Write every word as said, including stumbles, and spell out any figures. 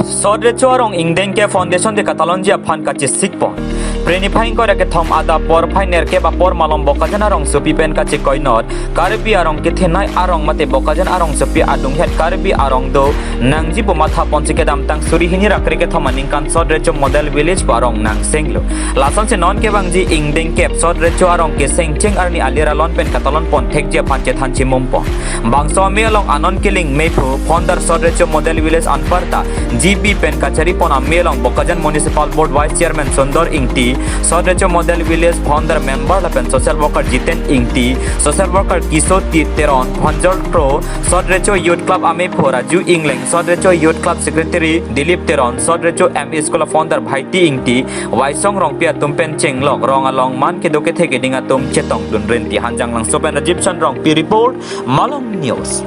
Sot Recho Arong Ingdeng Kep Foundation de katalonji aphan kachesik pon. Preni phai ingkoi ra kethom adap porphai nerkep apor malom Bokajan arongsopi pen kachekoinot Karbi arong kethenei arong mate Bokajan arongsopi adunghet Karbi arong do nangji pu matha ponsi kedamtang suri hini ra kre kethom aningkan Sot Recho Model Village pu arong nangsenglo. Lasonsi non kevangji ingdeng kep Sot Recho arong keseng cheng arni alir alon pen katalon pon thekji aphan chethan chimum pon. Bangso amei along anon kiling mephu founder Sot Recho Model Village anparta G B pen kachari pon amei along Bokajan Municipal Board Vice Chairman Sundor Ingti, Sot Recho Model Village founder member lapen social worker Jiten Ingti, social worker Kiso Ti Teron, Phonjol Kro, Sot Recho Youth Club amephu Raju Ingleng, Sot Recho Youth Club Secretary Dilip Teron, Sot Recho M E School founder Bhaiti Ingti, Waisong Rongpi atum pen chenglok rong along man kedo kethe keding atum chetongdun rinti. Hanjanglangso pen Rajiv Chan Rongpi report, Malong News.